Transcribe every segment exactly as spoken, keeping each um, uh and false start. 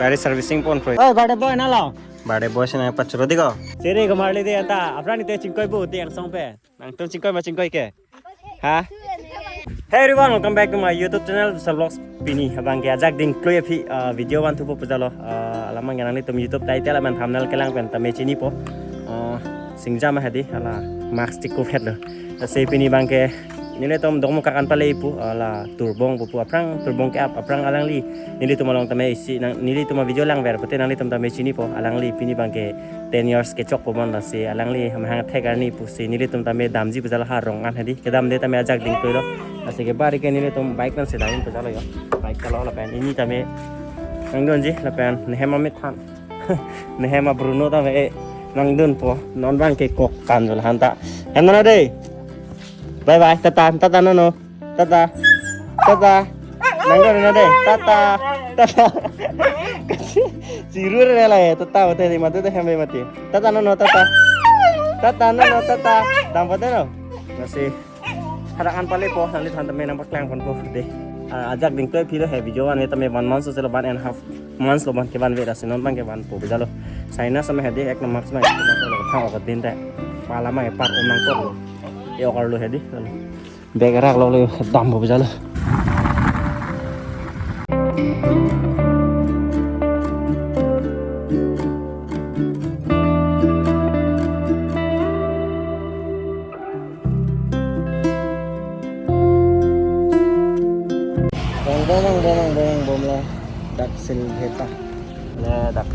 Gari servicing pon pro. Oi, birthday boy nalo. Birthday boy sina pachuro diko. Siri kamarli de anta. Apran ite chingkoi bu te angsong pen. Nangtum chingkoi ma chingkoi ke? Ha? Hey everyone, welcome back to my YouTube channel, Vishal Vlogs. Pini abang ke ajak dingklui aphi, uh, video van thupo pujalo. Uh, alamang ke nanglitum YouTube title amen thumbnail kelang pen tame chinipo. Uh, singjam hedi, hala mask tik kufet lo. Lasi pini abang ke nelitum dongmukak an pale pu, hala turbong pu pu aphrang, turbong ke ap aphrang alangli nelitum along tame isi nang, nelitum a video langver pute nanglitum tame chinipo, alangli pini abang ke ten years kechokpo bon, lasi alangli mahang thek arni pusi nelitum tame damji pujalo ha rong an hedi, kedamde tame ajak dingklui lo. Lasi ke bari ke nelitum bike pen si dam-in pujalo yo. Bike kalo lapen ini tame nangdunji lapen nehem amithan. Nehem a Bruno tame, eh, nangdunpo. Non abang ke kok tan jol hanta. Hem nono de. Bye bye. Tata, tata nono. Tata. Tata. Nangdun nono de. Tata. Tata. Chiru re la ya. Tata mate di mate de hem mate. Tata nono, tata. Tata nono, tata. Dam pate no. Lasi hadak an pale po, nangtum tame nangpaklang ponpo de. Ah, ajak dingklui aphi lo he video an tame one month so lo, one and half months lo abang ke vanve, lasi non abang ke vanpo pujalo. China sama hedi ek na mask ma. Thang ok din te. Pala ma epar umang kok lo. E ok arlo hedi. Bag rak lo lo dampo pujalo. Dong dong dong dong dong dong bom la dak sil heta. Le dak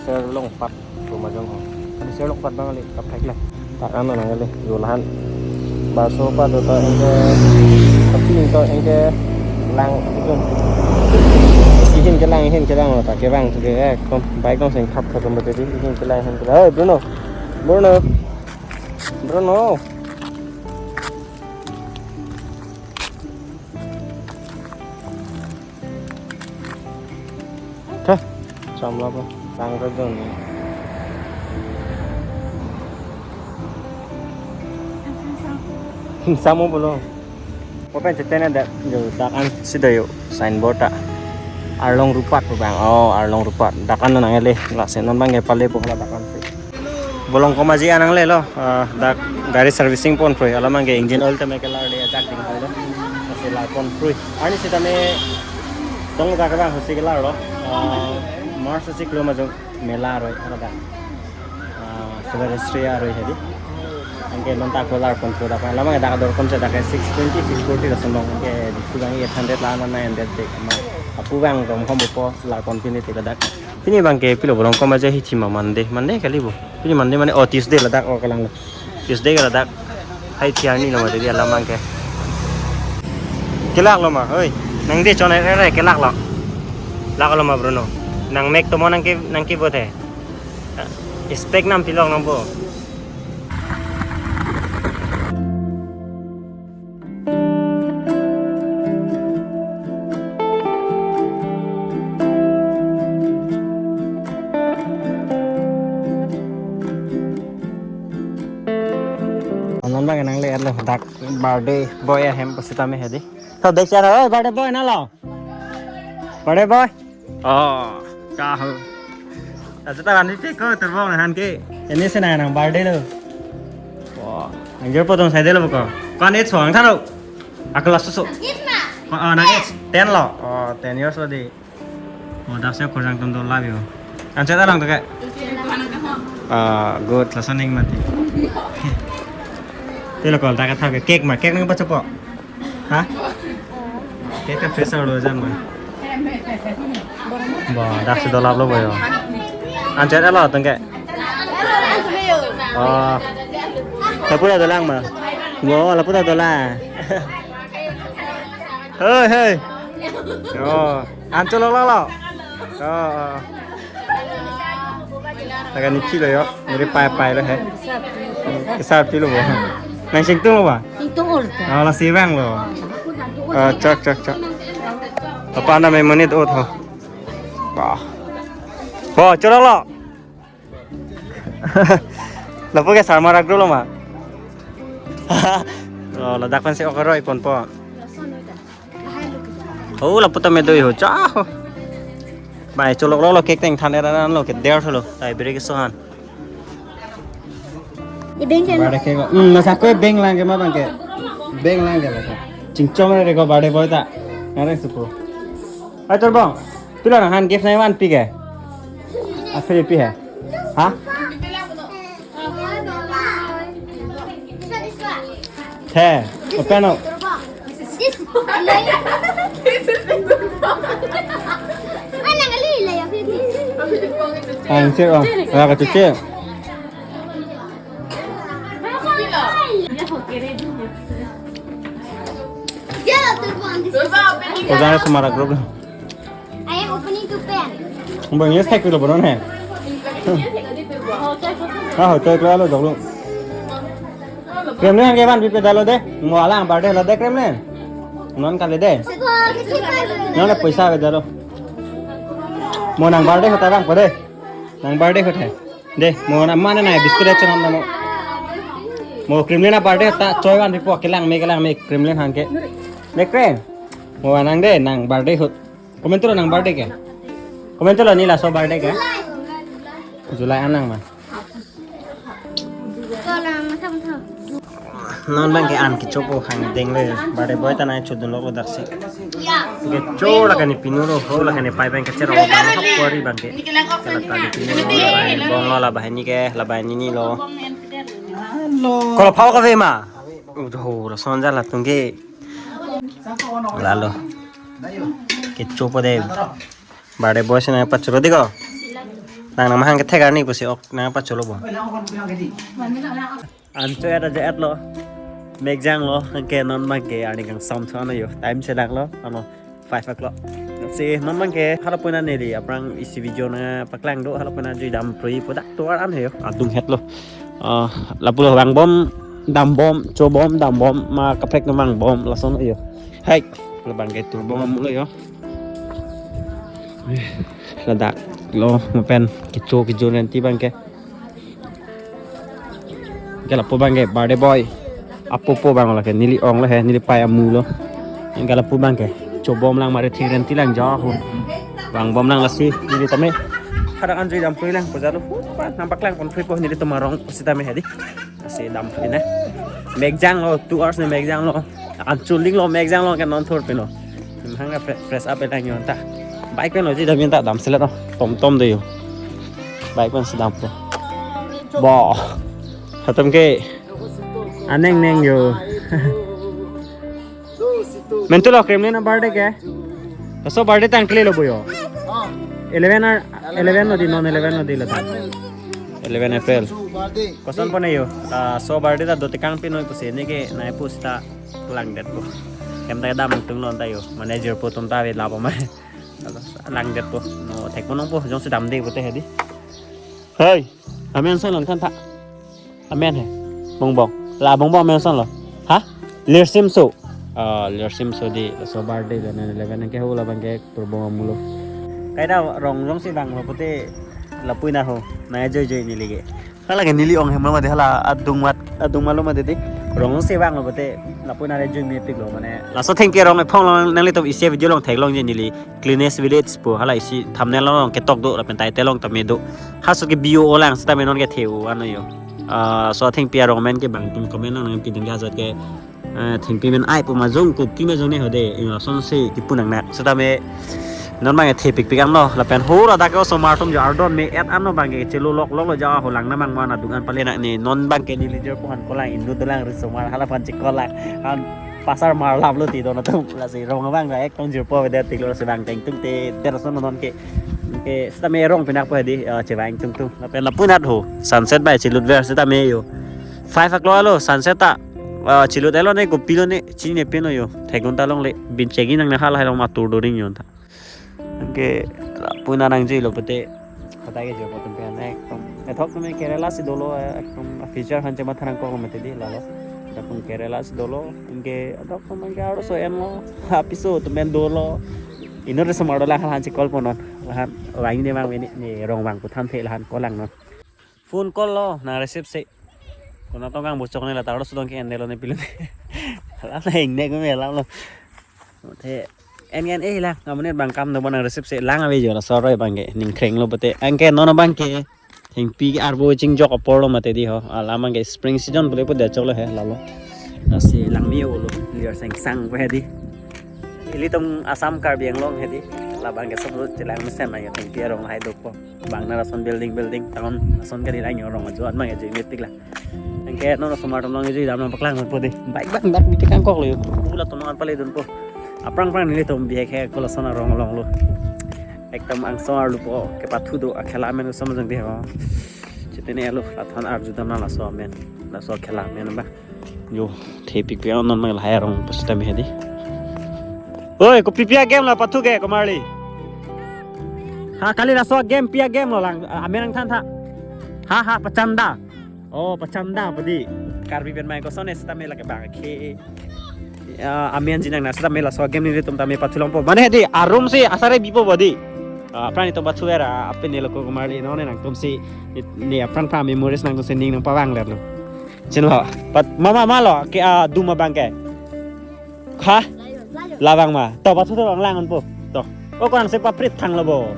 Serlong pat rumah jong ho. Tadi Serlong pat abang le kaprek le. Tak ano nang le yulahan. Baso pat to to engke tapi to engke lang itu. Ihin kelang, ihin kelang lo tak kebang tu ke, eh, kom baik dong sing khap khap betul ihin kelang, ihin kelang. Hei Bruno. Bruno. Bruno. Hah? Samla apa? Tangkal dong. Samo belum. Open cetena dak jo dak an sida yo signboard ta. Arlong Rupat pu abang. Oh, Arlong Rupat. Dak an nang le. Lasi non abang ke pale po dak an si. Bolong koma ji anang le lo, ah, dak gari servicing pon pro, alamang ke engine oil tame kelar de ajak dingklui lo. Lasi lar pon pro. Arni sitame dongmukak abang husi kelar lo. Ah, March si klo majung mela aroi, hala dak. Ah, Silvestri aroi hedi. Anke non ta ko lar pon pro dak. Alamang dak ador kom se dak six twenty, six forty lason long. Anke di pulang eight hundred la nine hundred de. Ma apu abang dong hom po lar pon pini tik dak. Pini abang ke pilo bolong koma ji hithi ma Monday, Monday kali bo. Pini Monday mane, oh, Tuesday ladak, oh, kelang lo. Tuesday ke ladak. Hai thiar ni lo mate di alamang ke. Kelak lo ma, oi. Nang di chonai re re kelak lo. Lak lo ma Bruno. Nang mek tomo nang ke nang ke bote. Spec nam pilok nang bo. Anon abang nang le lo dak birthday boy ahem pasitame hedi. So dek chara, oi, birthday boy nalo. Birthday boy. Oh, kaho. Acha ta ani te ko terbong han ke. Ini sena nang birthday lo. Wah, anjir potong saya delo ko. Kan et suang tharo. Aku lasu su. Nang age na? Oh, nang age ten lo. Oh, ten years lo di. Oh, dak se korjang tum do love you. Ancha ta lang to ke. Ah, good. Lasu ning mati. Telo kol ta ka thap ke cake ma, cake nang pachapo. Ha? Cake ta fresh lo jang ma. Ba, dak si dolap lo boyo. Ancha ta lo tengke. Oh. Lapu ta dolang ma. Bo, lapu ta dola. Hei, hei. Oh, ancha lo lo lo. Oh, oh. Taga ni kilo yo, ni pai pai lo he. Kesar pilo bo. Nang singtung lo ba? Singtung ul ta. Oh, lasi abang lo. Ah, chak chak chak. Apa nama menit ot ho? Bah. Bo, choro lo. Lapu ke sarma rak dolo ma. Oh, ladak pen si okoroi ponpo. Oh, lapu ta medo ho cha ho. Bai cholok lo lo cake teng than era lo ke der tholo. Tai bere ke sohan. Ibeng chen. Bare ke ko. Hmm, masa ko beng lang ke ma bang ke. Beng lang ke masa. Chingchom re ko bare boy ta. Ngare supo. Ai tor bong. Pilo na han gift nai wan pi ke. A free pi hai. Ha? He, open up. Ang sir, oh. Wala ka chuchi. Ko jang sumara group. I am opening to pen. Bang, yes, thek pilo bonon he. Ah, hotel klo lo, jok lo. Kremlin han ke van pipe dalo de. Mo alang birthday lo de Kremlin. Non kali de. Non le poisa ave dalo. Mo nang birthday ahut ta bang ko de. Nang birthday ahut he. De, mo na mane na biscuit action nam namo. Mo Kremlin a birthday ahut ta choi van pipo kelang me kelang me Kremlin han ke. De Krem. Mo nang de nang birthday ahut. Comment lo nang birthday ke? Comment lo neli laso birthday ke? July anang ma. Ko lang masam tho. Non bang ke an kechopo hang deng le birthday boy ta nai chodun lo daksi. Kecho la kani pinu lo ho la kani pai bang kecho lo bang hap kori bang ke. Kala ta ni pinu lo la bang bong lo la bang ni ke la bang ni ni lo. Ko lo phao ka ve ma. Udah ho lo son ja la tung ke. Lalo. Kechopo de. Birthday boy si nang pacholo diko. Nang nang mahang kethek arni pusi ok nang pacholo bo. Ancho eta je etlo. Megjang lo ke non bang ke arni kang sam thon yo. Time chelang lo ano five o'clock. Si non bang ke halapu na neli aphrang isi video na paklang do halapu na jui dam prui pudak tuar an yo. Adung het lo. Ah, lapu lo vangbom dambom chobom dambom ma kaprek na vangbom lason yo. Hai, labang ke turbom amu lo yo. Ladak lo mapen kecho kejo nanti bang ke. Ke lapu bang ke birthday boy. Apo po bang lo ke neli ong lo he neli pai amu lo. Ke lapu bang ke chobom lang mari thik nanti lang jo ho. Vangbom lang lasi neli tame. Kada anjui dam prui lang ko jalo. Nampak lang kon prui po neli tomarong sitame hedi. Asi dam prui ne. Megjang lo two hours ne megjang lo. Anchuling lo megjang lo ke non thur pino. Hang fre- fresh up lang yon ta. Bike pen lo ji dam yon ta dam selet lo. Tom tom de yo. Bike pen si dam po. Bo. Hatam ke. Aneng neng yo. Mentu lo Kremlin a birthday ke? Laso birthday tang kle lo boyo. Eleven ar eleven lo di non eleven lo di lo ta. Eleven April. Koson pone yo. Ah, so birthday ta dote kang pinoi pusi ne ke nai pus ta langdet po. Hem ta dam tung lon ta yo. Manager po tum ta ve la po ma. Langdet po. No thek po nong po jong si dam de po te hedi. Hei, amen son lon than tha. Amen he. Bongbong. La bongbong amen son lo. Ha? Lirsim so. Ah, lirsim so di so birthday la nan eleven ke ho la bang ke turbong amulo. Kaida rong jong si bang lo pute lapu na ho. Na joi joi neli ke. Hala ke neli ong hem lo mate hala adung mat adung malo mate di. Rong si bang lo pute lapu na joi me pik lo mane. Laso thengke rong ephong lo nanglitum isi video along theklong je neli. Cleanest village pu hala isi thumbnail along ketok do lapen title along tame do. Haso ke bio olang sitame non ke theu ano yo. Ah, so thengpi arong men ke bang tum comment nang piding ke ajat ke, eh, thengpi men ai pu majong kuki majong ne hode. Ino son se kipu nang nak sitame non bang thepik pik amlo lapen hora dak ke osomar atum jo ardon me et ano bang ke chelo lok lok lo ja ho lang na mang mana dungan pale nak ne non bang ke neli jer puhan kolang indu dolang risomar hala pan chikolang han pasar mar lap lo ti don atum lasi rong abang ra ek tong jirpo vede tik lo si bang teng tung te ter son non ke ke sitame rong pinak po di, eh, chevang tung tung lapen lapu nat ho sunset bai chilut ver sitame yo five o'clock alo sunset ta, eh, chilut elo ne kopi lo ne chini ne pin lo yo thegun ta longle bin chegi nang ne hala hai long matur do ring yon ta. Anke lapu na nang jui lo pute kata ke jo potum pen ekdom ethok tumi Kerala si dolo ekdom feature han chema tharang kong mate di lalo. Lapu Kerala si dolo anke adok tum anke aro so en lo apiso tum en dolo. Inut risomar dolang han chikol ponon lahan wang ne mang mini ne rong bang pu thamthe lahan kolang non. Phone call lo na receive se. Kona tong kang bocok ne la taro sudong ke endelo ne pilun. Hala na ingne ko me hala lo. Te En en eh lang, amonit abang kam do abang nang receive si lang ave jo, laso aroi abangke ningkreng lo pute. Anke non abangke thengpi ke arvo chingjok apor lo mati di ho. Alam abangke spring season pule pute choklo he lalo. Lasi langme-o lo, liver sengsang pu he di. Ilitum Assam Karbi Anglong he di. Labangke sob lo chelang mesen ayo thengpi arong lahai dopo. Bang nang lason building building town lason kali lang yo rong ajo an abang ajo imit pik lang. Anke non osomar atum along ejui dam nangpaklang po di. Bike abang dak bitik kangkok lo yo. Pu latum nangpaledunpo. Aphrang phrang nelitum bihek he ko lason arong along lo. Ekdom angsong arlupo kepathu do akhela amen osomar jong di ho. Chetene lo lathon arju dam nang laso amen. Laso akhela amen ba. Yo, thepik pi non abang lahai arong pusitame he di. Oi, kopi pi a-game lo pathu ke komarli? Ha, kali laso game pi a-game lo lang, amen nangthan tha. Ha ha, pachanda. Oh, pachanda pu di. Karbi pen mai koson sitame lake bang ke. Ya, amen jinang na sitame laso game nelitum tame pathu longpo. Mane he di, arum si asare bipo pu di. Ah, aphrang itum pathu era, apin ne lo ko komarli non nangtum si ne aphrang pha memories nangtum si ning nangpavang ler lo. Chin lo. Pat mama ma lo ke a dum abangke. Ha? Labang ma. To pathu to lang lang po. To. O ko nang si paprit thang lo bo.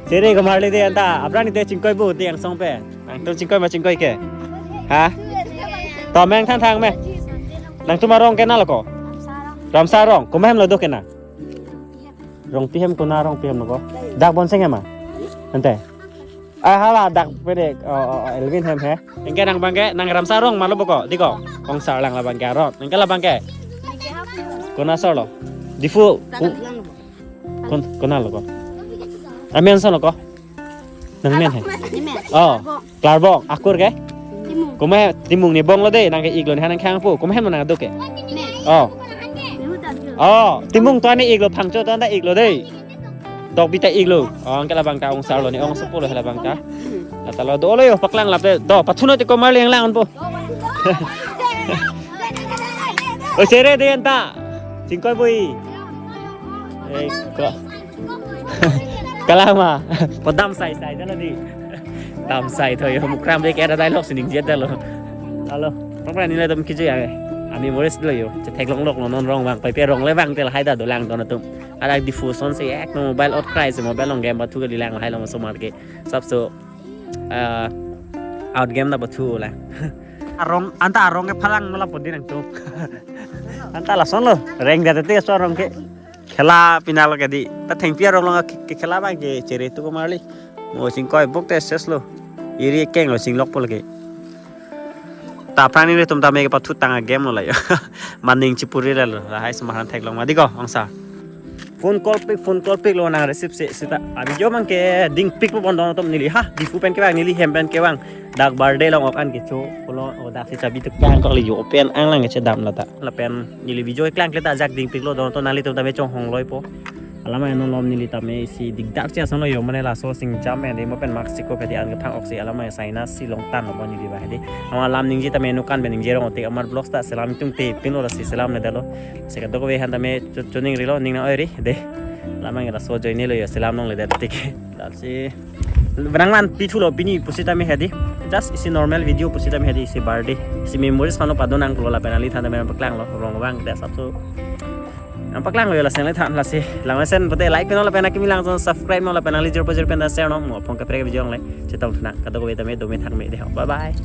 Sere komarli de anta. Aphrang ne te chingkoi bo te angsong pen. Nangtum chingkoi ma chingkoi ke. Ha? To amen nangthan tha me. Nangtum arong ke na lo ko? Ramsa arong. Komat hem lo do ke na? Rongpi hem, kona Rongpi hem lo ko? Dak Bonseng hem ma? Ante. Ah, hala dak pede, oh, oh, oh, Elvin hem he. Anke nang abangke nang Ramsa arong ma lo bo ko, di ko? Ongsar lang labangke arong. Anke labangke? Kona asor lo? Diphu. Ku-, kon-, kona lo ko? Amen ason lo ko? Nang men he? Oh, Klarbong. Akur ke? Timung. Komat Timung ne bong lo de, nang ke-ik lo ne ha nang khang pu. Komat hem nang do ke? Oh. Oh, Timung to ne-ik lo, Phangcho to ne-ik lo de. Dok bita ik lo. Oh, anke labang ta ongsar lo ne, ong sopo lo labang ta. Lata lo do lo yo, paklang lape. Do, pathu non te komarli lang lang po. O sere de anta. Chingkoi bui. Eh, ko. Kalama. Padam sai sai dalo di. Dam sai tho yo, mukram de kera dialogue sining jet dalo. Halo. Pangpang nelitum kiju ya. Ami memories lo yo. Chetheklong lok lo non rong abang. Pai pe rong le abang tel hai da dolang don atum. Ada diffusion si ek no mobile ot krai si mobile along game pathu kali lang hai lo masuk market. Sab so, eh, out game na pathu la. Arong, anta arong ke phalang mala podi nangtum. Anta lason lo. Reng dia tete so arong ke. Khela pina lo ke di. Ta thengpi arong lo ke, ke khela abangke chere tu komarli. Mo chingkoi bok te ses lo. Iri keng lo chinglok po lo ke. Ta aphrang nelitum tame kepathu tang a-game lo la yo. Maning chipuri la lo. Lahai semahan theklong ma di ko, ongsar. Phone call pik, phone call pik lo nang receive si, sita. Abi jo abangke dingpik lo bon don atum neli. Ha, Diphu pen kevang neli hem pen kevang. Dak birthday along ok-an kecho. Pulo o dak si chabi tuk kang kok li yo pen ang lang kechedam lata. Lapen neli video keklang kleta ajak dingpik lo don atum nanglitum tame chonghong loi po. Alam anon lom neli tame isi dikdak si ason lo yo mane laso singjam pen de mo pen mask chikop he di an kethang ok si alam a sinus si longtan lo mo neli ba he di. Ama lam ningje tame nukan pen ningje rong otik amar vlogs ta selam itum te pin lo si selam ne dalo. Si kadokave aphan tame cho-, choning rilo ning nang-oi ri de. Alam ang laso ajoine lo yo selam nong le de tik. Lasi. Benang man pithu lo pini pusitame he di. Just isi normal video pusitame he di isi birthday. Isi memories mano padonang pulo lapen ali than tame paklang lo rong abang de sab so. Nangpaklang lo yo la channel than lasi. Lang mesen pute like pen lo lapen akimi lang subscribe lo lapen ali jor pajor pen da share non mo phong kaprek video ang le. Chetong thuna kadokave tame dome thang me de ho. Bye bye.